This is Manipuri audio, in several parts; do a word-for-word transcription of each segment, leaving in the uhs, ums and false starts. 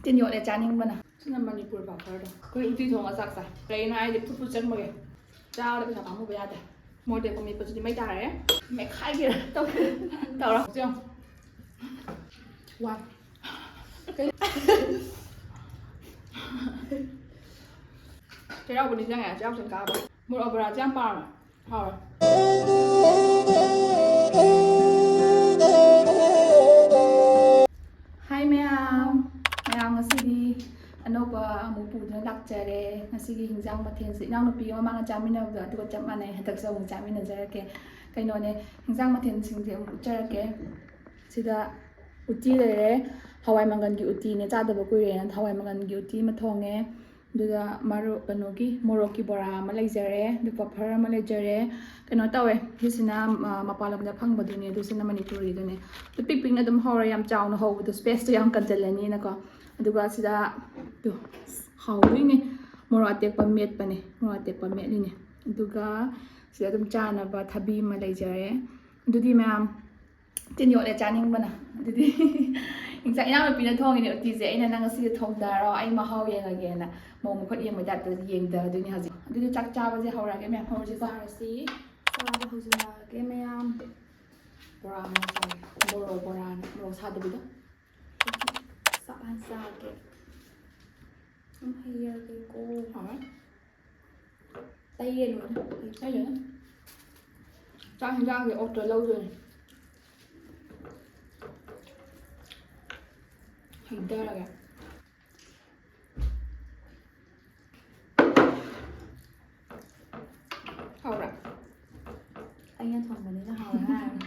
ꯇꯤꯟ ꯌꯣꯠꯂꯦ ꯆꯥꯅꯤꯡꯕꯅ꯫ ꯁꯤꯅ ꯃꯅꯤꯄꯨꯔ ꯄꯥꯐꯔꯗꯣ꯫ ꯑꯩꯈꯣꯏ ꯎꯇꯤ ꯊꯣꯡꯉ ꯆꯥꯛ ꯆꯥꯏ꯫ ꯀꯩꯅꯣ ꯍꯥꯏꯗꯤ ꯐꯨꯠ ꯐꯨꯠ ꯆꯪꯕꯒꯤ꯫ ꯆꯥꯕꯗ ꯄꯩꯁꯥ ꯄꯥꯝꯃꯨꯕ ꯌꯥꯗꯦ꯫ ꯃꯣꯔꯣꯛ ꯑꯇꯦꯛꯄ ꯃꯦꯠꯄꯁꯤꯗꯤ ꯃꯩ ꯇꯥꯔꯦ꯫ ꯃꯦꯠꯈꯥꯏꯒꯦꯔꯥ ꯇꯧꯒꯦ꯫ ꯇꯧꯔꯣ꯫ ꯁꯤ ꯌꯦꯡꯉꯣ꯫ ꯋꯥ꯫ ꯆꯩꯔꯥꯎꯕ ꯅꯤꯡꯁꯤꯡꯉꯦ, ꯆꯩꯔꯥꯎ ꯆꯤꯡ ꯀꯥꯕ꯫ ꯃꯣꯔꯣꯛ ꯕꯣꯔꯥꯁꯦ ꯌꯥꯝ ꯄꯥꯝꯃꯦ꯫ ꯍꯥꯎꯋꯦ꯫ ꯍꯥꯏ ꯃꯌꯥꯝ, ꯃꯌꯥꯝ ꯉꯁꯤꯗꯤ ꯑꯅꯧꯕ ꯑꯃꯨꯛ ꯄꯨꯗꯨꯅ ꯂꯥꯛꯆꯔꯦ꯫ ꯉꯁꯤꯒꯤ ꯍꯤꯟꯖꯥꯡ ꯃꯊꯦꯜꯁꯦ ꯏꯅꯥꯎꯅꯨꯄꯤꯒ ꯃꯃꯥꯡꯗ ꯆꯥꯃꯤꯟꯅꯕꯗꯣ ꯑꯗꯨꯒ ꯆꯞ ꯃꯥꯟꯅꯩ꯫ ꯍꯟꯗꯛꯁꯨ ꯑꯃꯨꯛ ꯆꯥꯃꯤꯟꯅꯖꯔꯛꯀꯦ꯫ ꯀꯩꯅꯣꯅꯦ, ꯍꯤꯟꯖꯥꯡ ꯃꯊꯦꯜꯁꯤꯡꯁꯦ ꯑꯃꯨꯛ ꯎꯠꯆꯔꯛꯀꯦ꯫ ꯁꯤꯗ ꯎꯇꯤ ꯂꯩꯔꯦ꯫ ꯍꯋꯥꯏ ꯃꯪꯒꯟꯒꯤ ꯎꯇꯤꯅꯦ, ꯆꯥꯗꯕ ꯀꯨꯏꯔꯦꯅ ꯍꯋꯥꯏ ꯃꯪꯒꯟꯒꯤ ꯎꯇꯤ ꯑꯃ ꯊꯣꯡꯉꯦ꯫ ꯑꯗꯨꯒ ꯃꯔꯨ-, ꯀꯩꯅꯣꯒꯤ ꯃꯣꯔꯣꯛꯀꯤ ꯕꯣꯔꯥ ꯑꯃ ꯂꯩꯖꯔꯦ, ꯑꯗꯨ ꯄꯥꯐꯔ ꯑꯃ ꯂꯩꯖꯔꯦ꯫ ꯀꯩꯅꯣ ꯇꯧꯋꯦ, ꯁꯤꯁꯤꯅ, ꯑ, ꯃꯄꯥꯟ ꯂꯝꯗ ꯐꯪꯕꯗꯨꯅꯦ, ꯑꯗꯨꯁꯤꯅ ꯃꯅꯤꯄꯨꯔꯤꯗꯨꯅꯦ꯫ ꯑꯗꯨ ꯄꯤꯛ ꯄꯤꯛꯅ ꯑꯗꯨꯝ ꯍꯧꯔꯦ, ꯌꯥꯝ ꯆꯥꯎꯅ ꯍꯧꯕꯗꯣ spaceꯇꯣ ꯌꯥꯝ ꯀꯟꯖꯜꯂꯅꯤꯅꯀꯣ꯫ ꯑꯗꯨꯒ ꯁꯤꯗ, ꯇꯨ, ꯍꯥꯎꯗꯣꯏꯅꯦ, ꯃꯣꯔꯣꯛ ꯑꯇꯦꯛꯄ ꯃꯦꯠꯄꯅꯦ, ꯃꯣꯔꯣꯛ ꯑꯇꯦꯛꯄ ꯃꯦꯠꯂꯤꯅꯦ꯫ ꯑꯗꯨꯒ ꯁꯤꯗ ꯑꯗꯨꯝ ꯆꯥꯅꯕ ꯊꯕꯤ ꯑꯃ ꯂꯩꯖꯔꯦ꯫ ꯑꯗꯨꯗꯤ ꯃꯌꯥꯝ, ꯇꯤꯟ ꯌꯣꯠꯂꯦ ꯆꯥꯅꯤꯡꯕꯅ꯫ ꯑꯗꯨꯗꯤ ꯏꯟꯁꯥꯡ ꯏꯅꯥꯎꯅꯨꯄꯤꯅ ꯊꯣꯡꯉꯤꯅꯦ ꯎꯇꯤꯁꯦ꯫ ꯑꯩꯅ "ꯅꯪ ꯉꯁꯤꯗꯤ ꯊꯣꯡꯗꯔꯣ, ꯑꯩ ꯃꯍꯥꯎ ꯌꯦꯡꯉꯒꯦꯅ" ꯃꯧ ꯃꯈꯨꯠ ꯌꯦꯡꯕꯩ ꯇꯥꯏꯞꯇ ꯌꯦꯡꯗꯗꯣꯏꯅꯦ ꯍꯧꯖꯤꯛ꯫ ꯑꯗꯨꯗꯤ ꯆꯥꯛ ꯆꯥꯕꯁꯦ ꯍꯧꯔꯛꯑꯒꯦ ꯃꯌꯥꯝ, ꯍꯧꯔꯁꯤꯀꯣ꯫ ꯆꯥꯔꯁꯤ꯫ ꯆꯥꯕ ꯍꯧꯖꯤꯜꯂꯛꯑꯒꯦ ꯃꯌꯥꯝ꯫ ꯕꯣꯔꯥ ꯑꯃ ꯆꯥꯒꯦ꯫ ꯃꯣꯔꯣꯛ ꯕꯣꯔꯥꯅꯦ, ꯃꯣꯔꯣꯛ ꯁꯥꯗꯕꯤꯗ꯫ ꯆꯥꯛ ꯍꯥꯟꯅ ꯆꯥꯒꯦ꯫ ꯑꯗꯨꯝ ꯍꯩꯔꯒꯦꯀꯣ꯫ ꯍꯥꯎꯋꯦ꯫ ꯇꯩꯔꯦ ꯂꯣꯏꯅ꯫ ꯇꯩꯔꯦ꯫ ꯆꯥꯛ ꯍꯤꯟꯖꯥꯡꯁꯦ ꯑꯣꯛꯇ ꯂꯧꯗꯣꯏꯅꯦ꯫ ꯍꯩꯗꯔꯒꯦ꯫ ꯍꯥꯎꯕ꯭ꯔꯥ? ꯑꯩꯅ ꯊꯣꯡꯕꯅꯤꯅ ꯍꯥꯎꯋꯦ ꯍꯥꯏꯔꯅꯤ꯫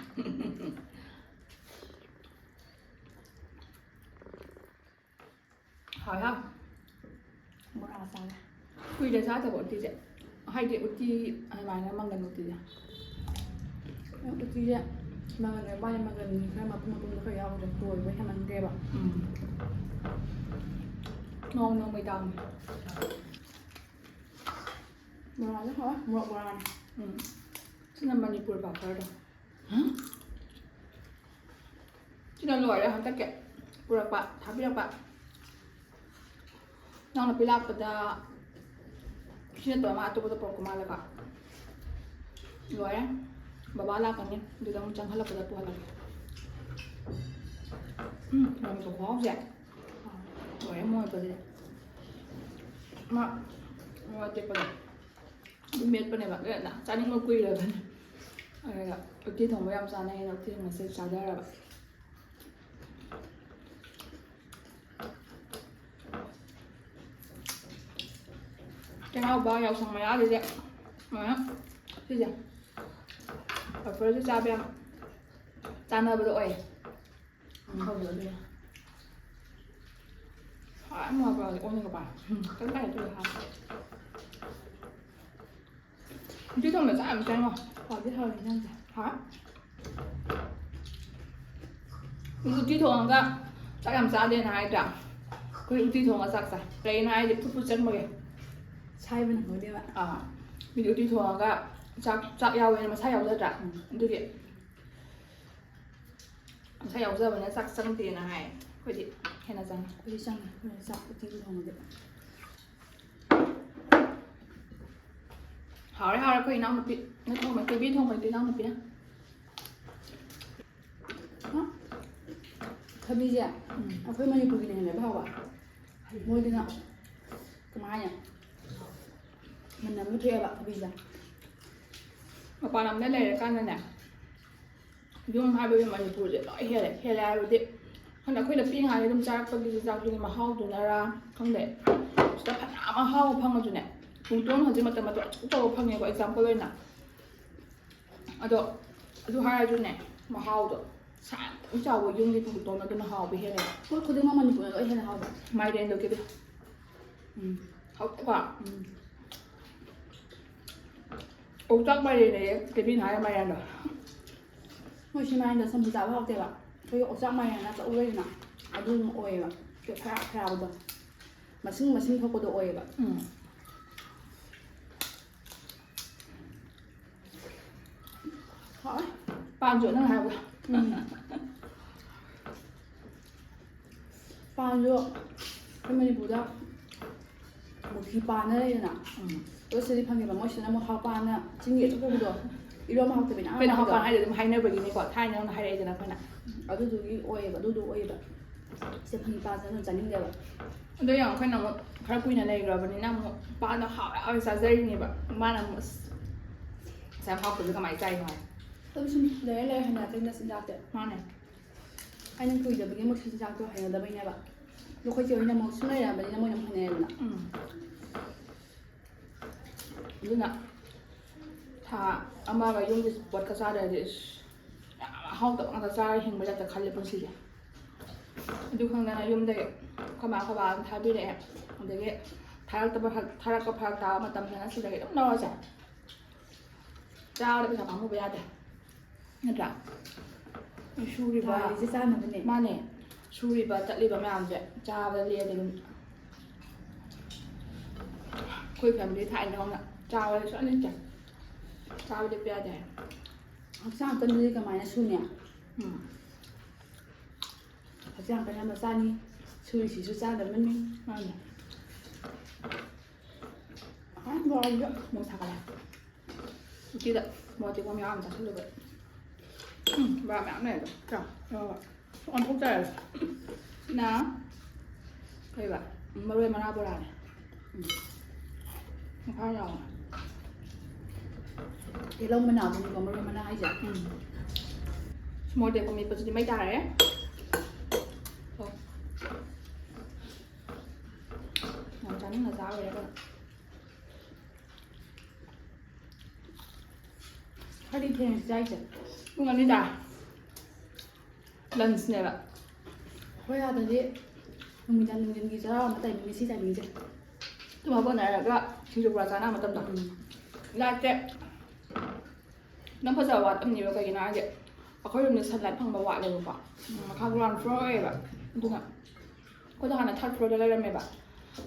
ꯍꯥꯎꯋꯦ, ꯍꯥꯎꯋꯦ꯫ ꯕꯣꯔꯥ ꯆꯥꯔꯦ꯫ ꯀꯨꯏꯔꯦ ꯆꯥꯗꯕ ꯎꯇꯤꯁꯦ꯫ ꯍꯥꯏꯗꯤ ꯎꯇꯤ ꯑꯗꯨꯃꯥꯏꯅ ꯃꯪꯒꯟ ꯎꯇꯤꯁꯦ꯫ ꯎꯇꯤꯁꯦ ꯃꯪꯒꯟ ꯑꯣꯏꯕ ꯋꯥꯅꯤ, ꯃꯪꯒꯟꯒꯤ ꯈꯔ ꯃꯄꯨꯝ ꯃꯄꯨꯝꯗꯣ ꯈꯔ ꯌꯥꯎꯕꯗꯣ ꯇꯣꯏꯕ ꯍꯦꯟꯃꯟꯈ꯭ꯔꯦꯕ꯫ ꯎꯝ꯫ ꯅꯣꯡ ꯅꯣꯡꯃꯩ ꯇꯥꯡꯉꯦ꯫ ꯕꯣꯔꯥꯁꯦ ꯍꯥꯎꯋꯦ, ꯃꯣꯔꯣꯛ ꯕꯣꯔꯥꯅꯤ꯫ ꯎꯝ꯫ ꯁꯤꯅ ꯃꯅꯤꯄꯨꯔ ꯄꯥꯐꯔꯗꯣ꯫ ꯁꯤꯅ ꯂꯣꯏꯔꯦ ꯍꯟꯗꯛꯀꯤ ꯄꯨꯔꯛꯄ, ꯊꯥꯕꯤꯔꯛꯄ꯫ ꯏꯅꯥꯎꯅꯨꯄꯤ ꯂꯥꯛꯄꯗ ꯁꯤ ꯅꯠꯇꯕ ꯑꯃ ꯑꯇꯣꯞꯄꯗ ꯄꯨꯔꯛꯄ ꯃꯥꯜꯂꯦꯀꯣ꯫ ꯂꯣꯏꯔꯦ꯫ ꯕꯕꯥ ꯂꯥꯛꯀꯅꯤ, ꯑꯗꯨꯗ ꯑꯃꯨꯛ ꯆꯪꯍꯜꯂꯛꯄꯗ ꯄꯨꯍꯜꯂꯒꯦ꯫ ꯎꯝ, ꯃꯣꯔꯣꯛ ꯃꯦꯠꯄ ꯈꯨꯍꯥꯎꯁꯦ꯫ ꯂꯣꯏꯔꯦ, ꯃꯣꯔꯣꯛ ꯃꯦꯠꯄꯁꯤꯗꯤ꯫ ꯃꯥ ꯃꯣꯔꯣꯛ ꯑꯇꯦꯛꯄꯗꯣ ꯑꯗꯨꯝ ꯃꯦꯠꯄꯅꯦꯕ꯫ ꯑꯗꯨꯅ ꯆꯥꯅꯤꯡꯕ ꯀꯨꯏꯔꯕꯅꯦ꯫ ꯑꯗꯨꯒ ꯎꯇꯤ ꯊꯣꯡꯕ ꯌꯥꯝ ꯆꯥꯅꯩꯌꯦꯅ ꯎꯇꯤ ꯊꯣꯡꯕꯁꯦ ꯆꯥꯖꯔꯕ꯫ ꯆꯩꯔꯥꯎꯕ ꯌꯥꯎꯁꯪ ꯃꯌꯥꯁꯤꯗ ꯁꯨꯃꯥꯏꯅ ꯁꯤꯁꯦ ꯄꯥꯐꯔꯁꯦ ꯆꯥꯕ ꯌꯥꯝ ꯆꯥꯟꯅꯕꯗꯣ ꯑꯣꯏꯌꯦ꯫ ꯍꯧꯕꯗꯣ ꯑꯗꯨꯅ꯫ ꯍꯥꯎ, ꯌꯥꯝ ꯍꯥꯎꯕ ꯑꯣꯏꯅꯒ ꯄꯥꯏ꯫ ꯎꯝ, ꯈꯤꯇꯪ ꯀꯥꯏꯅ ꯇꯧꯔꯒ ꯍꯥꯎ꯫ ꯎꯇꯤ ꯊꯣꯡꯕ ꯆꯥꯛ ꯌꯥꯝ ꯆꯪꯉꯣ꯫ ꯍꯥꯎꯗꯤ ꯍꯥꯎꯋꯤ ꯏꯟꯖꯥꯡꯁꯦ꯫ ꯍꯥꯎ꯫ ꯃꯤ ꯎꯇꯤ ꯊꯣꯡꯉꯒ ꯆꯥꯛ ꯌꯥꯝ ꯆꯥꯗꯦꯅ ꯍꯥꯏꯗ꯭ꯔꯥ? ꯑꯩꯈꯣꯏ ꯎꯇꯤ ꯊꯣꯡꯉꯒ ꯆꯥꯛ ꯆꯥꯏ꯫ ꯀꯩꯅꯣ ꯍꯥꯏꯗꯤ ꯐꯨꯠ ꯐꯨꯠ ꯆꯪꯕꯒꯤ꯫ ꯁꯥꯏꯕ ꯅꯪꯍꯧꯗꯦꯕ꯫ ꯑꯥ꯫ ꯃꯤꯗꯤ ꯎꯇꯤ ꯊꯣꯡꯉꯒ ꯆꯥꯛ, ꯆꯥꯛ ꯌꯥꯎꯋꯦꯅ ꯃꯁꯥ ꯌꯥꯎꯖꯗ꯭ꯔꯥ? ꯎꯝ꯫ ꯑꯗꯨꯒꯤ ꯃꯁꯥ ꯌꯥꯎꯖꯕꯅ ꯆꯥꯛ ꯆꯪꯗꯦꯅ ꯍꯥꯏ꯫ ꯑꯩꯈꯣꯏꯗꯤ ꯍꯦꯟꯅ ꯆꯪꯉꯦ꯫ ꯑꯩꯈꯣꯏꯗꯤ ꯆꯪꯉꯦ꯫ ꯑꯩꯈꯣꯏꯅ ꯆꯥꯛ ꯎꯇꯤꯕꯨ ꯊꯣꯡꯉꯗꯤ꯫ ꯍꯥꯎꯔꯦ, ꯍꯥꯎꯔꯦ꯫ ꯑꯩꯈꯣꯏ ꯏꯅꯥꯎꯅꯨꯄꯤ ꯅ ꯊꯣꯡꯕ, ꯀꯦꯕꯤ ꯊꯣꯡꯕ ꯅꯠꯇꯦ, ꯏꯅꯥꯎꯅꯨꯄꯤꯅ꯫ ꯍꯥ? ꯊꯕꯤꯁꯦ ꯎꯝ꯫ ꯑꯩꯈꯣꯏ ꯃꯅꯤꯄꯨꯔꯒꯤꯅ ꯍꯦꯟꯅ ꯍꯥꯎꯕ꯫ ꯃꯣꯏꯗꯨꯅ ꯀꯃꯥꯏꯅ ꯃꯅꯝ ꯑꯃ ꯊꯣꯛꯑꯦꯕ ꯊꯕꯤꯁꯦ꯫ ꯃꯄꯥꯟ ꯂꯝꯗ ꯂꯩꯔꯀꯥꯟꯗꯅꯦ, ꯌꯨꯝ ꯍꯥꯏꯕꯗꯤ ꯃꯅꯤꯄꯨꯔꯁꯦ ꯂꯣꯏ ꯍꯦꯜꯂꯦ꯫ ꯍꯦꯜꯂꯦ ꯍꯥꯏꯕꯗꯤ ꯈꯪꯗꯦ, ꯑꯩꯈꯣꯏꯅ ꯄꯤꯛꯏꯉꯩꯗ ꯑꯗꯨꯝ ꯆꯥꯔꯛꯄꯒꯤ ꯆꯤꯟꯖꯥꯛꯇꯨꯒꯤ ꯃꯍꯥꯎꯗꯨꯅꯔꯥ ꯈꯪꯗꯦ, ꯁꯤꯗ ꯐꯅꯌꯥꯝ ꯑꯍꯥꯎꯕ ꯐꯪꯉꯁꯨꯅꯦ, ꯄꯨꯡꯇꯣꯟ ꯍꯧꯖꯤꯛ ꯃꯇꯝ ꯃꯇꯝ ꯑꯆꯧ ꯑꯆꯧꯕ ꯐꯪꯉꯦꯀꯣ꯫ ꯑꯦꯛꯖꯥꯝꯄꯜ ꯑꯣꯏꯅ ꯑꯗꯣ ꯑꯗꯨ ꯍꯥꯏꯔꯁꯨꯅꯦ, ꯃꯍꯥꯎꯗꯣ ꯁꯥ ꯌꯥꯝ ꯆꯥꯎꯕ ꯌꯨꯝꯒꯤ ꯄꯨꯇꯣꯟ ꯑꯗꯨꯅ ꯍꯥꯎꯕ ꯍꯦꯜꯂꯦ꯫ ꯄꯣꯠ ꯈꯨꯗꯤꯡꯃꯛ ꯃꯅꯤꯄꯨꯔꯅ ꯂꯣꯏ ꯍꯦꯟꯅ ꯍꯥꯎꯕ꯫ ꯃꯥꯏꯔꯦꯟꯗꯣ ꯀꯦꯕꯤ꯫ ꯎꯝ꯫ ꯍꯥꯎꯇꯦꯀꯣ? ꯎꯝ꯫ ꯑꯣꯛꯆꯥꯛ ꯃꯥꯏꯔꯦꯟ ꯂꯩꯌꯦ, ꯀꯦꯕꯤꯅ ꯍꯥꯏꯔ ꯃꯥꯏꯔꯦꯟꯗꯣ꯫ ꯃꯣꯏ ꯁꯤ ꯃꯥꯏꯔꯦꯟꯗꯣ ꯆꯝꯐꯨꯠ ꯆꯥꯕ ꯍꯥꯎꯇꯦꯕ꯫ ꯑꯩꯈꯣꯏꯒꯤ ꯑꯣꯛꯆꯥꯛ ꯃꯥꯏꯔꯦꯟ ꯑꯆꯧꯕ ꯂꯩꯗꯅ, ꯑꯗꯨ ꯑꯗꯨꯝ ꯑꯣꯏꯌꯦꯕ꯫ ꯐꯔꯥ ꯐꯔꯥꯕꯗꯣ꯫ ꯃꯁꯤꯡ ꯃꯁꯤꯡ ꯊꯣꯛꯄꯗꯣ ꯑꯣꯏꯌꯦꯕ꯫ ꯎꯝ꯫ ꯍꯥꯎꯋꯦ꯫ ꯄꯥꯟꯁꯨ ꯅꯪ ꯍꯥꯏꯕ꯫ ꯎꯝ꯫ ꯄꯥꯟꯁꯨ ꯑꯩꯈꯣꯏ ꯃꯅꯤꯄꯨꯔꯗ ꯃꯨꯊꯤ ꯄꯥꯟꯅ ꯂꯩꯗꯅ꯫ ꯎꯝ꯫ ꯑꯗꯣ ꯁꯤꯗꯗꯤ ꯐꯪꯉꯦꯕ, ꯃꯣꯏꯁꯤꯅ ꯑꯃꯨꯛ ꯍꯥꯎ ꯄꯥꯟꯅ ꯆꯤꯡꯒꯤ ꯑꯆꯧꯕꯗꯣ, ꯏꯔꯣꯝꯕ ꯍꯥꯎꯇꯕꯤꯅ ꯑꯃ ꯑꯩꯈꯣꯏꯅ ꯍꯥꯎ ꯍꯥꯎꯇꯕ꯫ ꯄꯥꯟ ꯍꯥꯏꯗꯤ ꯑꯗꯨꯝ ꯍꯥꯏꯅꯕꯒꯤꯅꯤꯀꯣ, ꯊꯥꯏꯅ ꯅꯪꯅ ꯍꯥꯏꯔꯛꯏꯗꯅ ꯑꯩꯈꯣꯏꯅ꯫ ꯑꯗꯨꯗꯨꯒꯤ ꯑꯣꯏꯌꯦꯕ, ꯑꯗꯨꯗꯣ ꯑꯣꯏꯌꯦꯕ꯫ ꯁꯤꯗ ꯐꯪꯉꯤ ꯄꯥꯟꯁꯦ ꯑꯗꯨꯝ ꯆꯥꯅꯤꯡꯗꯦꯕ꯫ ꯑꯗꯣ ꯌꯥꯝ ꯑꯩꯈꯣꯏꯅ ꯑꯃꯨꯛ ꯈꯔ ꯀꯨꯏꯅ ꯂꯩꯈ꯭ꯔꯕꯅꯤꯅ ꯑꯃꯨꯛ ꯄꯥꯟꯗꯣ ꯍꯥꯎꯋꯦ ꯍꯥꯎꯋꯦ ꯆꯥꯖꯔꯤꯅꯦꯕ꯫ ꯃꯥꯅ ꯑꯃꯨꯛ ꯑꯁ, ꯉꯁꯥꯏ ꯍꯥꯎꯇꯕꯗꯣ ꯀꯃꯥꯏꯅ ꯆꯥꯏꯅꯣ ꯍꯥꯏ꯫ ꯑꯗꯨ ꯁꯨꯝ ꯂꯩꯔ ꯂꯩꯔ ꯍꯩꯅꯔꯛꯇꯣꯏꯅ ꯆꯤꯟꯖꯥꯛꯁꯦ꯫ ꯃꯥꯅꯦ꯫ ꯑꯩꯅ ꯀꯨꯏꯗꯕꯒꯤ ꯃꯣꯏ ꯆꯤꯟꯖꯥꯛꯇꯣ ꯍꯩꯅꯗꯕꯩꯅꯦꯕ꯫ ꯑꯗꯣ ꯑꯩꯈꯣꯏ ꯆꯦ ꯍꯣꯏꯅ ꯑꯃꯨꯛ ꯁꯨꯝ ꯂꯩꯔꯛꯑꯕꯅꯤꯅ ꯃꯣꯏꯅ ꯑꯃꯨꯛ ꯍꯩꯅꯔꯦꯗꯅ꯫ ꯎꯝ꯫ ꯑꯗꯨꯅ ꯊꯥ ꯑꯃꯒ ꯌꯨꯝꯒꯤ ꯄꯣꯠꯀ ꯆꯥꯗ꯭ꯔꯗꯤ ꯏꯁ, ꯌꯥꯝ ꯑꯍꯥꯎꯇꯕ ꯉꯥꯛꯇ ꯆꯥꯔ ꯍꯤꯡꯕ ꯖꯥꯠꯇ ꯈꯜꯂꯦ ꯄꯨꯟꯁꯤꯁꯦ꯫ ꯑꯗꯨ ꯈꯪꯗꯅ ꯌꯨꯝꯗꯒꯤ ꯑꯩꯈꯣꯏ ꯃꯥ ꯑꯩꯈꯣꯏ ꯕꯥ ꯑꯗꯨꯝ ꯊꯥꯕꯤꯔꯛꯑꯦ꯫ ꯑꯗꯒꯤ ꯊꯥꯔꯛꯇꯕ ꯐꯔꯛ-, ꯊꯥꯔꯛꯄ ꯐꯔꯛ ꯇꯥꯕ ꯃꯇꯝꯗꯅ ꯁꯤꯗꯒꯤ ꯑꯗꯨꯝ ꯂꯧꯔꯁꯦ꯫ ꯆꯥꯕꯗ ꯄꯩꯁꯥ ꯄꯥꯝꯃꯨꯕ ꯌꯥꯗꯦ꯫ ꯅꯠꯇ꯭ꯔꯥ? ꯁꯨꯔꯤꯕ ꯇꯥꯜꯂꯤꯁꯦ ꯆꯥꯅꯕꯅꯦ꯫ ꯃꯥꯅꯦ꯫ ꯁꯨꯔꯤꯕ ꯆꯠꯂꯤꯕ ꯃꯌꯥꯝꯁꯦ ꯆꯥꯕꯗ ꯂꯦꯜꯂꯦ ꯑꯗꯨꯝ꯫ ꯑꯩꯈꯣꯏ ꯐꯦꯃꯤꯂꯤ ꯊꯥꯏꯅ ꯍꯧꯅ ꯆꯥꯕꯗ ꯁꯨꯡꯂꯦꯞ ꯂꯦꯞꯇꯦ꯫ ꯆꯥꯕ ꯂꯦꯞꯄ ꯌꯥꯗꯦ ꯍꯥꯏ꯫ ꯍꯛꯆꯥꯡ ꯀꯟꯕꯗꯤ ꯀꯃꯥꯏꯅ ꯁꯨꯅꯤ? ꯎꯝ꯫ ꯍꯛꯆꯥꯡ ꯀꯟꯅꯕ ꯆꯥꯅꯤ, ꯁꯨꯔꯤꯁꯤꯁꯨ ꯆꯥꯅꯕꯅꯤ꯫ ꯃꯥꯅꯦ꯫ ꯑꯥ, ꯕꯣꯔꯥꯁꯤꯁꯨ ꯃꯣꯔꯣꯛ ꯁꯥꯒꯠꯂꯦ꯫ ꯎꯇꯤꯗ ꯃꯣꯔꯣꯛ ꯑꯇꯦꯛꯄ ꯃꯌꯥꯝ ꯑꯃ ꯆꯥꯁꯤꯜꯂꯨꯕ꯫ ꯎꯝ, ꯕꯣꯔꯥ ꯃꯌꯥꯝ ꯂꯩꯔꯦ꯫ ꯆꯥꯎ꯫ ꯍꯣꯏ, ꯍꯣꯏ꯫ ꯑꯣꯟꯊꯣꯛꯆꯔꯒꯦ꯫ ꯅ ꯀꯩꯕ? ꯃꯔꯣꯏ ꯃꯅꯥ ꯕꯣꯔꯥꯅꯦ꯫ ꯎꯝ꯫ ꯃꯈꯥ ꯌꯥꯎꯋꯦ꯫ ꯇꯤꯜꯍꯧ ꯃꯅꯥꯗꯨꯅꯤꯀꯣ ꯃꯔꯣꯏ ꯃꯅꯥ ꯍꯥꯏꯁꯦ꯫ ꯎꯝ꯫ ꯃꯣꯔꯣꯛ ꯑꯇꯦꯛꯄ ꯃꯦꯠꯄꯁꯤꯗꯤ ꯃꯩ ꯇꯥꯔꯦ꯫ ꯑꯣ꯫ ꯌꯥꯝ ꯆꯥꯅꯤꯡꯅ ꯆꯥꯔꯨꯔꯦ ꯑꯩꯈꯣꯏ꯫ ꯈꯔꯗꯤ ꯊꯦꯡꯅ ꯆꯥꯏꯁꯦ꯫ ꯄꯨꯡ ꯑꯅꯤ ꯇꯥꯔꯦ꯫ ꯂꯟꯁꯅꯦꯕ꯫ ꯑꯩꯈꯣꯏ ꯑꯥꯗꯗꯤ ꯅꯨꯃꯤꯗꯥꯡ ꯅꯨꯡꯊꯤꯟꯒꯤ ꯆꯔꯥ ꯋꯥꯟꯕ ꯇꯥꯏꯃꯤꯡꯅꯤ ꯁꯤ ꯇꯥꯏꯃꯤꯡꯁꯦ꯫ ꯇꯨꯝ ꯍꯧꯒꯠꯅꯔꯒ ꯁꯤꯡꯖꯨ ꯕꯣꯔꯥ ꯆꯥꯅꯕ ꯃꯇꯝꯗꯣ꯫ ꯂꯥꯏꯠꯁꯦ ꯅꯪ ꯐꯖꯕ ꯋꯥꯠꯂꯝꯅꯦꯕ, ꯀꯩꯒꯤꯅꯣ ꯍꯥꯏꯗꯤ ꯑꯩꯈꯣꯏ ꯔꯨꯝꯗ ꯁꯟꯂꯥꯏꯠ ꯐꯪꯕ ꯋꯥꯠꯂꯦꯕꯀꯣ꯫ ꯎꯝ, ꯃꯈꯥ ꯒ꯭ꯔꯥꯎꯟ ꯐ꯭ꯂꯣꯔ ꯑꯣꯏꯌꯦꯕ꯫ ꯑꯗꯨꯅ ꯑꯩꯈꯣꯏꯗꯣ ꯍꯥꯟꯅ ꯊꯥꯔꯠ ꯐ꯭ꯂꯣꯔꯗ ꯂꯩꯔꯝꯃꯦꯕ꯫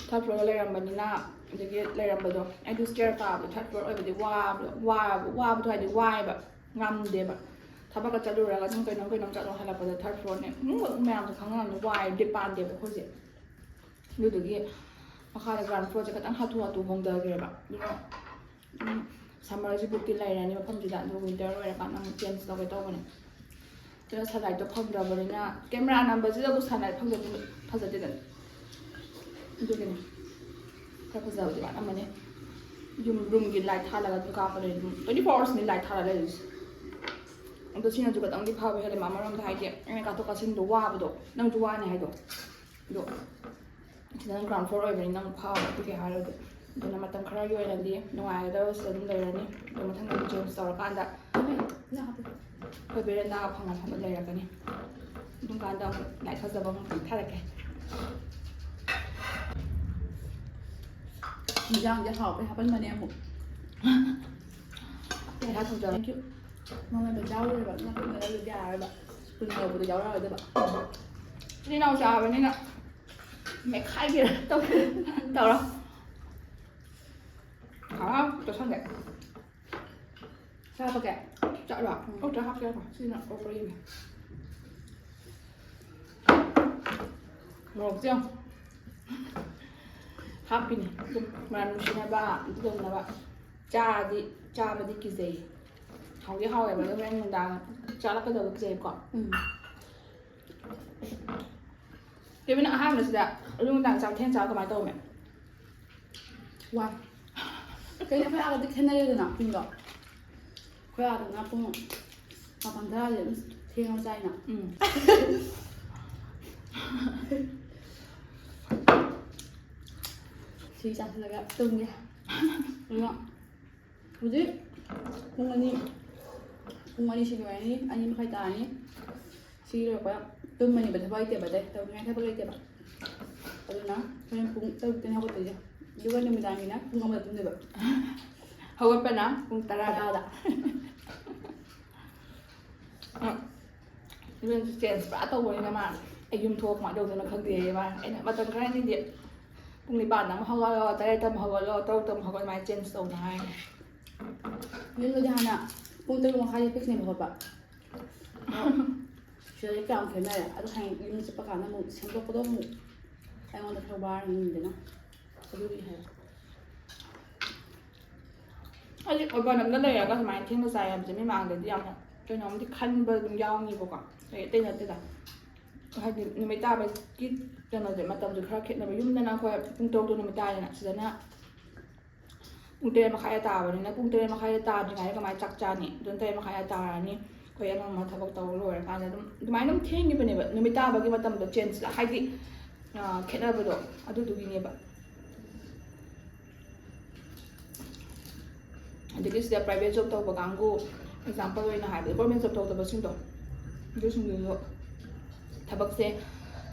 ꯊꯥꯔꯠ ꯐ꯭ꯂꯣꯔꯗ ꯂꯩꯔꯝꯕꯅꯤꯅ, ꯑꯗꯒꯤ ꯂꯩꯔꯝꯕꯗꯣ ꯑꯩꯗꯣ ꯁ꯭ꯇꯦꯌꯔ ꯀꯥꯕꯗꯣ ꯊꯥꯔꯠ ꯐ꯭ꯂꯣꯔ ꯑꯣꯏꯕꯗꯤ ꯋꯥꯕꯗꯣ, ꯋꯥꯕ, ꯋꯥꯕꯗꯣ ꯍꯥꯏꯗꯤ ꯋꯥꯏꯌꯦꯕ, ꯉꯝꯗꯦꯕ꯫ ꯊꯕꯛꯀ ꯆꯠꯂꯨꯔꯒ ꯑꯗꯨꯝ ꯀꯩꯅꯣꯝ ꯀꯩꯅꯣꯝ ꯆꯠꯂꯣ ꯍꯜꯂꯛꯄꯗ ꯊꯥꯔꯠ ꯐ꯭ꯂꯣꯔꯅꯦ꯫ ꯎꯝ, ꯃꯌꯥꯝꯁꯨ ꯈꯪꯉꯝꯅꯤ, ꯋꯥꯏ, ꯕꯤꯠ ꯄꯥꯟꯗꯦꯕ ꯑꯩꯈꯣꯏꯁꯦ꯫ ꯑꯗꯨꯗꯨꯒꯤ ꯃꯈꯥꯗ ground floorꯁꯦ ꯈꯤꯇꯪ ꯍꯥꯊꯨ ꯍꯥꯊꯨ ꯍꯣꯡꯊꯈ꯭ꯔꯦꯕ꯫ ꯑꯗꯨꯅ ꯁꯝꯃꯔꯁꯤꯕꯨꯛꯇꯤ ꯂꯩꯔꯅꯤ ꯃꯐꯝꯁꯤꯗ, ꯑꯗꯨ ꯋꯤꯟꯇꯔ ꯂꯣꯏꯔꯀꯥꯟꯗ ꯑꯃꯨꯛ ꯆꯦꯟꯖ ꯇꯧꯒꯦ ꯇꯧꯕꯅꯦ꯫ ꯑꯗꯨꯅ ꯁꯟꯂꯥꯏꯠꯇꯣ ꯐꯪꯗ꯭ꯔꯕꯅꯤꯅ, ꯀꯦꯃꯦꯔꯥ ꯅꯝꯕꯁꯤꯗꯕꯨ ꯁꯟꯂꯥꯏꯠ ꯐꯪꯗ꯭ꯔꯗꯤ ꯐꯖꯗꯦꯗꯅ꯫ ꯑꯗꯨꯒꯤꯅꯦ꯫ ꯈꯔ ꯐꯖꯕꯗꯤ ꯋꯥꯠꯂꯝꯃꯅꯤ꯫ ꯌꯨꯝ ꯔꯨꯝꯒꯤ ꯂꯥꯏꯠ ꯊꯥꯜꯂꯒ ꯑꯗꯨꯝ ꯀꯥꯞꯄ ꯂꯩ꯫ ꯑꯗꯨꯝ twenty four hoursꯅꯤ ꯂꯥꯏꯠ ꯊꯥꯜꯂ ꯂꯩꯔꯤꯁꯦ꯫ ꯑꯗꯣ ꯁꯤꯅꯁꯨ ꯈꯤꯇꯪꯗꯤ ꯐꯕ ꯍꯦꯜꯂꯦ ꯑꯃꯔꯣꯝꯗ, ꯍꯥꯏꯗꯤ ꯑꯩꯅ ꯀꯥꯊꯣꯛ ꯀꯥꯁꯤꯟꯗꯣ ꯋꯥꯕꯗꯣ, ꯅꯪꯁꯨ ꯋꯥꯅꯤ ꯍꯥꯏꯗꯣ꯫ ꯑꯗꯣ ꯁꯤꯗꯅ ground floor ꯑꯣꯏꯕꯅꯤꯅ ꯑꯃꯨꯛ ꯐꯕ, ꯑꯗꯨꯒꯤ ꯍꯥꯏꯔꯨꯔꯗꯤ꯫ ꯑꯗꯨꯅ ꯃꯇꯝ ꯈꯔꯒꯤ ꯑꯣꯏꯅꯗꯤ ꯅꯨꯡꯉꯥꯏꯒꯗꯕ ꯁꯤꯗ ꯑꯗꯨꯝ ꯂꯩꯔꯅꯤ꯫ ꯑꯗꯣ ꯃꯊꯪꯗꯗꯤ ꯆꯦꯟꯖ ꯇꯧꯔꯀꯥꯟꯗ ꯑꯩꯈꯣꯏ veranda ꯐꯪꯅ ꯐꯝꯅ ꯂꯩꯔꯛꯀꯅꯤ꯫ ꯑꯗꯨꯝ ꯀꯥꯟꯗ ꯑꯃꯨꯛ ꯂꯥꯏꯔꯤꯛ ꯐꯖꯕ ꯑꯃꯨꯛ ꯊꯥꯔꯛꯀꯦ꯫ ꯏꯟꯖꯥꯡꯁꯦ ꯍꯥꯎꯕꯩ ꯍꯥꯞꯄꯟꯕꯅꯦ ꯑꯃꯨꯛ꯫ ꯄꯩꯁꯥ ꯊꯣꯡꯖꯔꯣ꯫ Thank you꯫ ꯃꯉꯣꯟꯗ ꯌꯥꯎꯔꯣꯏꯕ, ꯅꯪ ꯀꯨꯏꯅ ꯂꯩꯕꯗꯤ ꯌꯥꯔꯣꯏꯕ꯫ ꯀꯨꯏꯅ ꯂꯩꯕꯗꯣ ꯌꯥꯎꯔꯛꯑꯣꯏꯗꯕ꯫ ꯏꯆꯤꯟ ꯏꯅꯥꯎ ꯆꯥꯕꯅꯤꯅ ꯃꯦꯠꯈꯥꯏꯒꯦꯔꯥ ꯇꯧꯒꯦꯔꯥ ꯇꯧꯔꯣ꯫ ꯍꯥꯎ, ꯆꯥꯁꯟꯒꯦ꯫ ꯆꯥ ꯍꯥꯞꯄꯛꯀꯦ? ꯆꯠꯂꯣ? ꯎꯝ꯫ ꯑꯣ, ꯆꯥ ꯍꯥꯞꯀꯦ ꯉꯥꯏꯈꯣ꯫ ꯁꯤꯅ ꯑꯣꯄꯔꯤꯅꯦ꯫ ꯃꯣꯔꯣꯛꯁꯦ ꯌꯦꯡꯉꯣ꯫ ꯍꯥꯞꯄꯤꯅꯦ꯫ ꯑꯗꯨꯝ ꯃꯅꯝ ꯅꯨꯡꯁꯤꯅꯕ, ꯑꯗꯨ ꯇꯧꯅꯕ꯫ ꯆꯥꯗꯤ, ꯆꯥꯕꯗꯤ ꯀꯤꯖꯩ꯫ ꯍꯥꯎꯗꯤ ꯍꯥꯎꯋꯦꯕ, ꯑꯗꯣ ꯍꯣꯔꯦꯟ ꯅꯨꯡꯗꯥꯡ ꯆꯥꯔꯛꯀꯗꯕ ꯀꯤꯖꯩꯀꯣ꯫ ꯎꯝ꯫ ꯀꯦꯕꯤꯟ, ꯑꯍꯥꯟꯕꯁꯤꯗ ꯑꯌꯨꯛ ꯅꯨꯡꯗꯥꯡ ꯆꯥꯛ ꯊꯦꯡ ꯆꯥꯕ ꯀꯃꯥꯏꯅ ꯇꯧꯔꯝꯃꯤ? ꯋꯥꯏ꯫ ꯀꯩꯅꯣ, ꯑꯩꯈꯣꯏ ꯑꯥꯒꯗꯤ ꯈꯦꯠꯅꯔꯦꯗꯅ ꯄꯨꯡꯗꯣ꯫ ꯑꯩꯈꯣꯏ ꯑꯥꯗꯅ ꯄꯨꯡ ꯃꯥꯄꯟ ꯇꯔꯥꯗꯤ ꯑꯗꯨꯝ ꯊꯦꯡꯉ ꯆꯥꯏꯅ꯫ ꯎꯝ꯫ ꯁꯤ ꯆꯥꯁꯤꯜꯂꯒ ꯇꯨꯝꯒꯦ꯫ ꯑꯗꯨꯒ ꯍꯧꯖꯤꯛ ꯄꯨꯡ ꯑꯅꯤ, ꯄꯨꯡ ꯑꯅꯤ ꯁꯤ ꯂꯣꯏꯔꯅꯤ, ꯑꯅꯤ ꯃꯈꯥꯏ ꯇꯥꯔꯅꯤ꯫ ꯁꯤ ꯂꯣꯏꯔꯛꯄ ꯇꯨꯝꯃꯅꯤꯕ, ꯊꯕꯛ ꯂꯩꯇꯦꯕ, ꯑꯇꯩ ꯇꯧꯅꯤꯡꯉꯥꯏ ꯊꯕꯛ ꯂꯩꯇꯦꯕ꯫ ꯑꯗꯨꯅ ꯍꯣꯔꯦꯟ ꯄꯨꯡ ꯇꯔꯨꯛꯇꯅꯤ ꯍꯧꯒꯠꯇꯣꯏꯁꯦ꯫ ꯑꯗꯨꯒ ꯅꯨꯃꯤꯗꯥꯡꯒꯤꯅ ꯄꯨꯡ ꯑꯃꯗ ꯇꯨꯝꯗꯣꯏꯕ꯫ ꯍꯧꯒꯠꯄꯅ ꯄꯨꯡ ꯇꯔꯥꯗ꯫ ꯇꯔꯥꯗ꯫ ꯑ, ꯏꯕꯦꯝꯁꯨ ꯆꯦꯟꯖ ꯄꯨꯔꯥ ꯇꯧꯕꯅꯤꯅ ꯃꯥ, "ꯑꯩ ꯌꯨꯝ ꯊꯣꯛꯑ ꯀꯃꯥꯏꯅ ꯇꯧꯗꯣꯏꯅꯣ ꯈꯪꯗꯦ" ꯃꯥ꯫ ꯑꯩꯅ ꯃꯇꯝ ꯈꯔꯅꯤꯗꯤ ꯄꯨꯡ ꯅꯤꯄꯥꯟꯗ ꯑꯃꯨꯛ ꯍꯧꯒꯠꯂꯣ, ꯇꯔꯦꯠꯇ ꯑꯃꯨꯛ ꯍꯧꯒꯠꯂꯣ, ꯇꯔꯨꯛꯇ ꯑꯃꯨꯛ ꯍꯧꯒꯠꯂꯣ, ꯑꯗꯨꯃꯥꯏꯅ ꯆꯦꯟꯖ ꯇꯧꯅ ꯍꯥꯏꯅꯦ꯫ ꯌꯨꯝꯗꯗꯤ ꯍꯥꯟꯅ ꯄꯨꯡ ꯇꯔꯨꯛ ꯃꯈꯥꯏꯗ ꯐꯤꯛꯁꯅꯦꯕ ꯍꯧꯒꯠꯄ꯫ ꯁꯤꯗꯗꯤ ꯀꯌꯥꯝ ꯈꯦꯠꯅꯔꯦ꯫ ꯑꯗꯣ ꯍꯌꯦꯡ ꯌꯨꯝ ꯆꯠꯄ ꯀꯥꯟꯗ ꯑꯃꯨꯛ ꯁꯦꯝꯗꯣꯛꯄꯗꯣ ꯑꯃꯨꯛ ꯑꯩꯉꯣꯟꯗ ꯈꯔ ꯋꯥꯔꯅꯤꯗꯅ꯫ ꯑꯗꯨꯒꯤ ꯍꯥꯏꯕ꯫ ꯍꯥꯏꯗꯤ ꯑꯣꯔꯐꯥꯟ ꯑꯃꯗ ꯂꯩꯔꯒ ꯁꯨꯃꯥꯏꯅ ꯊꯦꯡꯅ ꯆꯥꯏ ꯍꯥꯏꯕꯁꯦ ꯃꯤ ꯃꯥꯡꯗꯗꯤ ꯌꯥꯝꯅ ꯀꯩꯅꯣꯝꯗꯤ ꯈꯟꯕ ꯑꯗꯨꯝ ꯌꯥꯎꯅꯤꯕꯀꯣ꯫ ꯑꯩ ꯑꯇꯩ ꯅꯠꯇꯦꯗ꯫ ꯍꯥꯏꯗꯤ ꯅꯨꯃꯤꯠ ꯇꯥꯕꯒꯤ ꯀꯩꯅꯣꯁꯦ, ꯃꯇꯝꯁꯦ ꯈꯔ ꯈꯦꯠꯅꯕ꯫ ꯌꯨꯝꯗꯅ ꯑꯩꯈꯣꯏ ꯄꯨꯡ ꯇꯔꯨꯛꯇ ꯅꯨꯃꯤꯠ ꯇꯥꯏꯗꯅ, ꯁꯤꯗꯅ ꯄꯨꯡ ꯇꯔꯦꯠ ꯃꯈꯥꯏꯗ ꯇꯥꯕꯅꯤꯅ, ꯄꯨꯡ ꯇꯔꯦꯠ ꯃꯈꯥꯏꯗ ꯇꯥꯗ꯭ꯔꯤꯉꯩꯗ ꯀꯃꯥꯏꯅ ꯆꯥꯛ ꯆꯥꯅꯤ? ꯑꯗꯨꯝ ꯇꯔꯦꯠ ꯃꯈꯥꯏꯗ ꯇꯥꯔꯅꯤ꯫ ꯑꯩꯈꯣꯏ ꯑꯃ ꯑꯃ ꯊꯕꯛ ꯇꯧꯕ ꯂꯣꯏꯔꯀꯥꯟꯗ ꯑꯗꯨꯝ ꯑꯗꯨꯃꯥꯏꯅ ꯑꯗꯨꯝ ꯊꯦꯡꯈꯤꯕꯅꯦꯕ꯫ ꯅꯨꯃꯤꯠ ꯇꯥꯕꯒꯤ ꯃꯇꯝꯗꯣ ꯆꯦꯟꯖ, ꯍꯥꯏꯗꯤ, ꯑ, ꯈꯦꯠꯅꯕꯗꯣ ꯑꯗꯨꯗꯨꯒꯤꯅꯦꯕ꯫ ꯑꯗꯒꯤ ꯁꯤꯗ ꯄ꯭ꯔꯥꯏꯚꯦꯠ ꯖꯣꯕ ꯇꯧꯕ ꯀꯥꯡꯕꯨ, ꯑꯦꯛꯖꯥꯝꯄꯜ ꯑꯣꯏꯅ ꯍꯥꯏꯕꯗ ꯒꯣꯔꯃꯦꯟ ꯖꯣꯕ ꯇꯧꯗꯕꯁꯤꯡꯗꯣ, ꯑꯗꯨꯁꯤꯡꯗꯨꯁꯨ ꯊꯕꯛꯁꯦ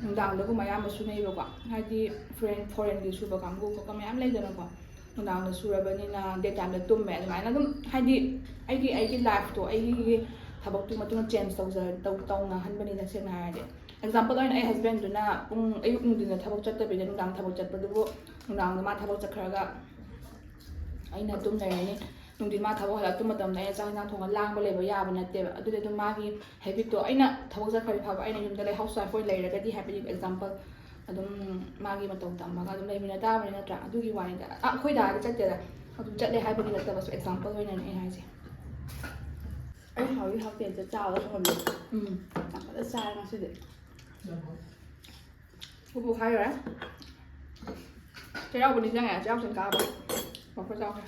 ꯅꯨꯡꯗꯥꯡꯗꯒꯨꯝꯕ ꯑꯌꯥꯝꯕ ꯁꯨꯅꯩꯕꯀꯣ꯫ ꯍꯥꯏꯗꯤ ꯐꯣꯔꯦꯟ, ꯐꯣꯔꯦꯟꯒꯤ ꯁꯨꯕ ꯀꯥꯡꯕꯨ ꯈꯣꯠꯄ ꯃꯌꯥꯝ ꯂꯩꯗꯅꯀꯣ꯫ ꯅꯨꯡꯗꯥꯡꯗ ꯁꯨꯔꯕꯅꯤꯅ ꯗꯦ ꯇꯥꯏꯝꯗ ꯇꯨꯝꯃꯦ꯫ ꯑꯗꯨꯃꯥꯏꯅ ꯑꯗꯨꯝ, ꯍꯥꯏꯗꯤ ꯑꯩꯒꯤ, ꯑꯩꯒꯤ ꯂꯥꯏꯐꯇꯣ, ꯑꯩꯒꯤ ꯊꯕꯛꯇꯨꯒꯤ ꯃꯇꯨꯡ ꯏꯟꯅ ꯆꯦꯟꯖ ꯇꯧꯖ-, ꯇꯧ-, ꯇꯧꯅꯍꯟꯕꯅꯤꯅ, ꯁꯦꯡꯅ ꯍꯥꯏꯔꯗꯤ꯫ ꯑꯦꯛꯖꯥꯝꯄꯜ ꯑꯣꯏꯅ ꯑꯩ ꯍꯁꯕꯦꯟꯗꯨꯅ ꯄꯨꯡ, ꯑꯌꯨꯛ ꯅꯨꯡꯊꯤꯟꯗ ꯊꯕꯛ ꯆꯠꯇꯕꯤꯗ ꯅꯨꯡꯗꯥꯡ ꯊꯕꯛ ꯆꯠꯄꯗꯨꯕꯨ, ꯅꯨꯡꯗꯥꯡꯗ ꯃꯥ ꯊꯕꯛ ꯆꯠꯈ꯭ꯔꯒ ꯑꯩꯅ ꯑꯗꯨꯝ ꯂꯩꯔꯅꯤ꯫ ꯅꯨꯡꯊꯤꯟ ꯃꯥ ꯊꯕꯛ ꯍꯜꯂꯛꯄ ꯃꯇꯝꯗ ꯑꯩꯅ ꯆꯥꯛ ꯏꯟꯖꯥꯡ ꯊꯣꯡꯉ ꯂꯥꯡꯕ ꯂꯩꯕ ꯌꯥꯕ ꯅꯠꯇꯦꯕ꯫ ꯑꯗꯨꯗꯤ ꯑꯗꯨꯝ ꯃꯥꯒꯤ ꯍꯦꯕꯤꯠꯇꯣ, ꯑꯩꯅ ꯊꯕꯛ ꯆꯠꯈ꯭ꯔꯗꯤ ꯐꯕ, ꯑꯩꯅ ꯌꯨꯝꯗ ꯂꯩ, ꯍꯥꯎꯁ ꯋꯥꯏꯐ ꯑꯣꯏꯅ ꯂꯩꯔꯒꯗꯤ, ꯍꯥꯏꯕꯗꯤ ꯑꯦꯛꯖꯥꯝꯄꯜ, ꯑꯗꯨꯝ ꯃꯥꯒꯤ ꯃꯇꯧ ꯇꯝꯃꯒ ꯑꯗꯨꯝ ꯂꯩꯃꯤꯟꯅ ꯇꯥꯕꯅꯤ ꯅꯠꯇ꯭ꯔꯥ? ꯑꯗꯨꯒꯤ ꯋꯥꯅꯤꯗ꯫ ꯑ, ꯑꯩꯈꯣꯏ ꯗꯥꯗꯤ ꯆꯠꯇꯦꯗ꯫ ꯑꯗꯨꯝ ꯆꯠꯂꯦ ꯍꯥꯏꯕꯒꯤ ꯅꯠꯇꯕꯁꯨ, ꯑꯦꯛꯖꯥꯝꯄꯜ ꯑꯣꯏꯅꯅꯦ ꯑꯩ ꯍꯥꯏꯁꯦ꯫ ꯑꯩ ꯍꯥꯎꯏ ꯍꯥꯎꯇꯦ ꯑꯝꯇ ꯆꯥꯕ ꯊꯝꯃꯝꯃꯦ꯫ ꯎꯝ꯫ ꯌꯥꯝ ꯐꯖꯅ ꯆꯥꯔꯦ ꯉꯁꯤꯗꯤ꯫ ꯄꯨꯄꯨ ꯈꯥꯏꯈ꯭ꯔꯦ꯫ ꯆꯩꯔꯥꯎꯕ ꯅꯤꯡꯁꯤꯡꯉꯦ, ꯆꯩꯔꯥꯎ ꯆꯤꯡ ꯀꯥꯕ꯫ ꯋꯥꯐꯔ ꯆꯥꯎꯈ꯭ꯔꯦ꯫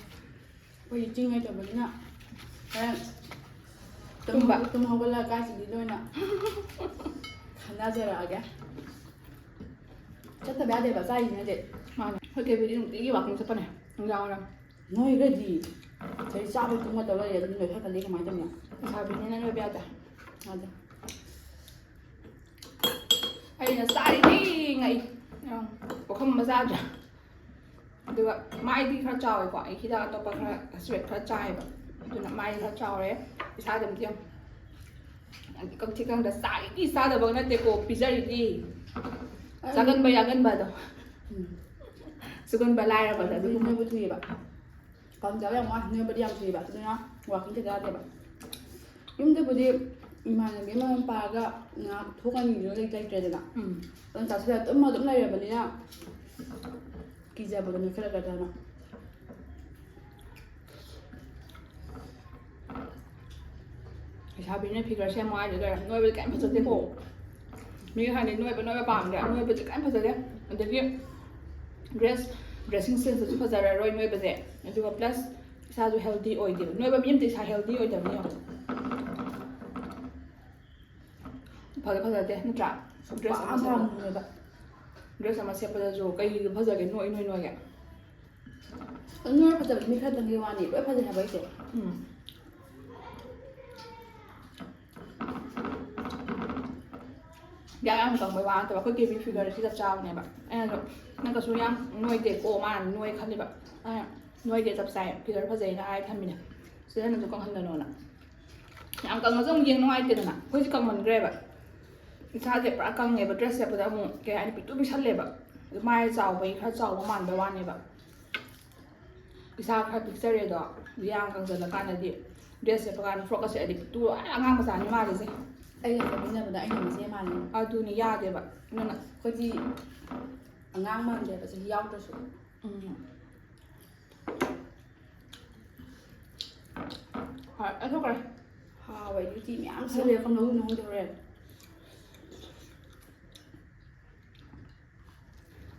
ꯑꯩꯈꯣꯏꯗꯤ ꯆꯤꯡ ꯂꯩꯇꯕꯅꯤꯅ ꯍꯣꯔꯦꯟ ꯇꯨꯝꯕ꯫ ꯇꯨꯝ ꯍꯧꯒꯠꯂꯒ ꯀꯥꯏ ꯆꯤꯡꯗꯣꯏꯅꯣ ꯑꯣꯏꯅ ꯈꯟꯅꯖꯔꯛꯑꯒꯦ꯫ ꯆꯠꯇꯕ ꯌꯥꯗꯦꯕ, ꯆꯥꯔꯤꯁꯤꯅꯗꯤ꯫ ꯃꯥꯅꯦ꯫ ꯑꯩꯈꯣꯏ ꯊꯣꯏꯕꯤꯗꯤ ꯅꯨꯡꯇꯤꯒꯤ ꯋꯥꯀꯤꯡ ꯆꯠꯄꯅꯦ, ꯅꯨꯡꯗꯥꯡ ꯋꯥꯏꯔꯝ꯫ ꯅꯣꯏꯒꯗꯤ ꯆꯍꯤ ꯆꯥꯕ ꯇꯨꯝꯒ ꯇꯧ ꯂꯩꯔꯦ, ꯑꯗꯨꯗꯤ ꯅꯣꯏ ꯈꯔ ꯈꯜꯂꯤ ꯀꯃꯥꯏꯅ ꯇꯧꯅꯤ? ꯂꯩꯁꯥꯕꯤꯅꯤꯅ ꯅꯣꯏꯕ ꯌꯥꯗꯦ꯫ ꯌꯥꯗꯦ꯫ ꯑꯩꯅ ꯆꯥꯔꯤꯉꯩ ꯉꯛꯏ꯫ ꯑꯪ, ꯄꯨꯈꯝ ꯑꯃ ꯆꯥꯗ꯭ꯔꯥ? ꯑꯗꯨꯒ ꯃꯥꯏꯗꯤ ꯈꯔ ꯆꯥꯎꯋꯦꯀꯣ, ꯑꯩ ꯍꯤꯗꯥꯛ ꯑꯇꯣꯞꯄ ꯈꯔ ꯁ꯭ꯇꯦꯔꯣꯏꯗ ꯈꯔ ꯆꯥꯏꯌꯦꯕ, ꯑꯗꯨꯅ ꯃꯥꯏꯗꯤ ꯈꯔ ꯆꯥꯎꯔꯦ꯫ ꯏꯁꯥꯗꯤ ꯑꯝꯇ ꯌꯦꯡꯉꯨ꯫ ꯀꯛꯊꯤ ꯈꯪꯗ ꯆꯥꯔꯤꯗꯤ ꯆꯥꯗꯕꯒ ꯅꯠꯇꯦꯀꯣ, ꯄꯤꯖꯔꯤꯗꯤ꯫ ꯆꯥꯒꯟꯕ ꯌꯥꯒꯟꯕ ꯑꯗꯣ꯫ ꯎꯝ꯫ ꯁꯤꯒꯨꯝꯕ ꯂꯥꯏꯔꯕꯗ ꯑꯗꯨꯒꯨꯝꯕ꯫ ꯅꯣꯏꯕ ꯊꯨꯏꯌꯦꯕ꯫ ꯄꯥꯝꯖꯕ ꯌꯥꯝ ꯋꯥꯏ, ꯅꯣꯏꯕꯗꯤ ꯌꯥꯝ ꯊꯨꯏꯌꯦꯕ꯫ ꯑꯗꯨꯅ ꯋꯥꯀꯤꯡ ꯆꯠꯇ ꯌꯥꯗꯦꯕ꯫ ꯌꯨꯝꯗꯕꯨꯗꯤ ꯏꯃꯥꯟꯅꯕꯤ ꯑꯃ ꯄꯥꯔꯒ ꯉꯥꯏꯍꯥꯛ ꯊꯣꯛꯀꯅꯤꯗꯨꯅ ꯂꯩ-, ꯂꯩꯇ꯭ꯔꯦꯗꯅ꯫ ꯎꯝ꯫ ꯑꯗꯨꯝ ꯆꯥꯁꯤꯜꯂ ꯇꯨꯝꯃ ꯑꯗꯨꯝ ꯂꯩꯔꯕꯅꯤꯅ ꯀꯤꯖꯕꯗꯣ ꯅꯣꯏꯈꯠꯂꯛꯀꯗ꯭ꯔꯅ꯫ ꯂꯩꯁꯥꯕꯤꯅ figure ꯁꯦꯝꯃꯣ ꯍꯥꯏꯗꯨꯗ ꯅꯣꯏꯕꯗꯤ ꯀꯩꯝ ꯐꯖꯗꯦꯀꯣ꯫ ꯃꯤꯒ ꯍꯥꯏꯅꯤ ꯅꯣꯏꯕ ꯅꯣꯏꯕ ꯄꯥꯝꯗ꯭ꯔꯥ? ꯅꯣꯏꯕꯁꯦ ꯀꯩꯝ ꯐꯖꯗꯦ꯫ ꯑꯗꯒꯤ dress, dressing sense ꯁꯨ ꯐꯖꯔꯔꯣꯏ ꯅꯣꯏꯕꯁꯦ꯫ ꯑꯗꯨꯒ plus ꯏꯁꯥꯁꯨ healthy ꯑꯣꯏꯗꯦꯕ꯫ ꯅꯣꯏꯕ ꯃꯤ ꯑꯝꯇ ꯏꯁꯥ healthy ꯑꯣꯏꯗꯕꯅꯤ ꯌꯦꯡꯉꯣ꯫ ꯐꯖ ꯐꯖꯗꯦ ꯅꯠꯇ꯭ꯔꯥ? Dress ꯑꯃ ꯁꯦꯠꯄ-, ꯄꯥꯝꯃꯨꯔꯦꯕ꯫ Dress ꯑꯃ ꯁꯦꯠꯄꯗꯁꯨ ꯀꯩꯒꯤ ꯐꯖꯒꯦ? ꯅꯣꯏ ꯅꯣꯏ ꯅꯣꯏꯒꯦ꯫ ꯅꯣꯏ ꯐꯖꯕꯗꯤ ꯃꯤ ꯈꯔꯗꯪꯒꯤ ꯋꯥꯅꯤ, ꯂꯣꯏ ꯐꯖꯩ ꯍꯥꯏꯕ ꯑꯩꯁꯦ꯫ ꯎꯝ꯫ ꯌꯥꯝ ꯌꯥꯝ ꯀꯪꯕꯩ ꯋꯥ ꯅꯠꯇꯕ ꯑꯩꯈꯣꯏ ꯀꯦꯕꯤ figure ꯁꯤ ꯆꯞ ꯆꯥꯕꯅꯦꯕ꯫ ꯑꯩꯅꯁꯨ ꯅꯪ ꯀꯩꯁꯨ ꯌꯥꯝ ꯅꯣꯏꯗꯦꯀꯣ, ꯃꯥꯅ ꯅꯣꯏ ꯈꯜꯂꯤꯕ꯫ ꯑꯩꯅ ꯅꯣꯏꯗꯦ, ꯆꯞ ꯆꯥꯏ, figure ꯐꯖꯩꯅ ꯍꯥꯏ ꯊꯝꯃꯤꯅꯦ꯫ ꯁꯤꯗ ꯍꯦꯟꯅꯁꯨ ꯀꯪꯍꯟꯒꯅꯣꯅ꯫ ꯌꯥꯝ ꯀꯪꯉꯁꯨ ꯑꯃꯨꯛ ꯌꯦꯡ ꯅꯨꯡꯉꯥꯏꯇꯦꯗꯅ, ꯑꯩꯈꯣꯏꯁꯦ ꯀꯪꯃꯟꯈ꯭ꯔꯦꯕ꯫ ꯏꯁꯥꯁꯦ ꯄꯨꯔꯥ ꯀꯪꯉꯦꯕ, dress ꯁꯦꯠꯄꯗ ꯑꯃꯨꯛ ꯀꯩ ꯍꯥꯏꯅꯤ, ꯄꯤꯛꯇꯨ ꯄꯤꯛꯁꯜꯂꯦꯕ꯫ ꯃꯥꯏ ꯆꯥꯎꯕꯒꯤ ꯈꯔ ꯆꯥꯎꯕ ꯃꯥꯟꯕ ꯋꯥꯅꯦꯕ꯫ ꯏꯁꯥ ꯈꯔ ꯄꯤꯛꯆꯔꯦꯗꯣ, ꯌꯥꯡ ꯀꯪꯖꯜꯂꯀꯥꯟꯗꯗꯤ dress ꯁꯦꯠꯄ ꯀꯥꯟꯗ frock ꯀ ꯁꯦꯠꯂꯗꯤ ꯄꯤꯛꯇꯨ ꯑꯉꯥꯡ ꯃꯆꯥꯅꯤ ꯃꯥꯜꯂꯤꯁꯦ꯫ ꯑꯩꯒ ꯆꯠꯃꯤꯟꯅꯕꯗ ꯑꯩꯅ ꯃꯆꯦ ꯃꯥꯜꯂꯤ꯫ ꯑꯗꯨꯅꯤ ꯌꯥꯗꯦꯕ꯫ ꯑꯗꯨꯅ ꯑꯩꯈꯣꯏꯗꯤ ꯑꯉꯥꯡ ꯃꯥꯟꯗꯦꯕ ꯆꯍꯤ ꯌꯥꯎꯗ꯭ꯔꯁꯨ꯫ ꯎꯝ꯫ ꯍꯣꯏ, ꯂꯧꯊꯣꯛꯈ꯭ꯔꯦ꯫ ꯍꯥꯎꯋꯦ, ꯑꯗꯨꯗꯤ ꯃꯌꯥꯝ ꯁꯤꯜꯂꯦ, ꯀꯝꯗꯧ ꯅꯪꯍꯧꯗꯧꯔꯦ꯫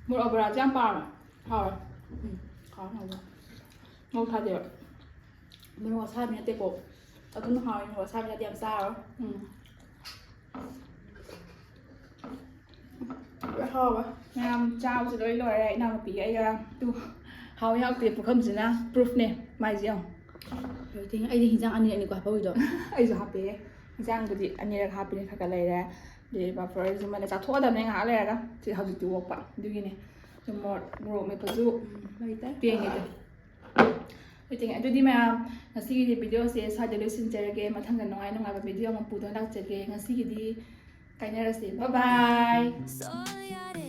ꯃꯣꯔꯣꯛ ꯑꯕꯔꯥꯁꯦ ꯌꯥꯝ ꯄꯥꯝꯃꯦ꯫ ꯍꯥꯎꯋꯦ꯫ ꯎꯝ, ꯍꯥꯎꯋꯦ, ꯍꯥꯎꯋꯦ꯫ ꯃꯣꯔꯣꯛ ꯊꯥꯗꯦꯕ꯫ ꯃꯣꯔꯣꯛ ꯑꯁꯥꯕꯤ ꯅꯠꯇꯦꯀꯣ꯫ ꯑꯗꯨꯝ ꯍꯥꯎꯋꯦ, ꯃꯣꯔꯣꯛ ꯑꯁꯥꯕꯤꯗꯗꯤ ꯌꯥꯝ ꯆꯥꯔꯣꯏ꯫ ꯎꯝ꯫ ꯂꯣꯏ ꯍꯥꯎꯋꯦ꯫ ꯃꯌꯥꯝ ꯆꯥꯕꯁꯨ ꯂꯣꯏ ꯂꯣꯏꯔꯦ, ꯏꯅꯥꯎꯅꯨꯄꯤꯒ ꯑꯩꯒ꯫ ꯇꯨ, ꯍꯥꯎꯋꯤ ꯍꯥꯎꯇꯦ ꯄꯨꯈꯝꯁꯤꯅ proof ꯅꯦ ꯃꯥꯏꯁꯦ ꯌꯦꯡꯉꯣ꯫ ꯂꯣꯏ ꯊꯦꯡꯉꯦ꯫ ꯑꯩꯗꯤ ꯍꯤꯟꯖꯥꯡ ꯑꯅꯤꯔꯛ ꯑꯅꯤꯀꯣ ꯍꯥꯞꯄꯧꯔꯤꯗꯣ꯫ ꯑꯩꯁꯨ ꯍꯥꯞꯄꯦ꯫ ꯍꯤꯟꯖꯥꯡꯕꯨꯗꯤ ꯑꯅꯤꯔꯛ ꯍꯥꯞꯄꯤꯅꯦ, ꯈꯔ ꯈꯔ ꯂꯩꯔꯦ꯫ ꯑꯗꯩ ꯄꯥꯐꯣꯔꯁꯤꯃꯅꯦ ꯆꯥꯊꯣꯛꯑꯗꯕꯅꯦ ꯉꯥꯏꯍꯥꯛ ꯂꯩꯔꯒ꯫ ꯁꯤ ꯍꯧꯖꯤꯛꯇꯤ ꯑꯣꯛꯄ꯫ ꯑꯗꯨꯒꯤꯅꯦ꯫ ꯑꯗꯨ ꯃꯣꯔꯣꯛ, ꯃꯣꯔꯣꯛ ꯃꯦꯠꯄꯁꯨ ꯎꯝ, ꯂꯩꯇꯦ꯫ ꯄꯦꯡꯉꯦ ꯑꯗꯨ꯫ ꯂꯩꯇꯦ꯫ ꯑꯗꯨꯗꯤ ꯃꯌꯥꯝ, ꯉꯁꯤꯒꯤꯗꯤ video ꯁꯦ ꯁ꯭ꯋꯥꯏꯗ ꯂꯣꯏꯁꯤꯟꯖꯔꯒꯦ꯫ ꯃꯊꯪꯗ ꯅꯨꯡꯉꯥꯏ ꯅꯨꯡꯉꯥꯏꯕ video ꯑꯃ ꯄꯨꯗꯨꯅ ꯂꯥꯛꯆꯒꯦ꯫ ꯉꯁꯤꯒꯤꯗꯤ ꯀꯥꯏꯅꯔꯁꯦ꯫ Bye bye꯫ ꯁꯣꯏꯔꯦ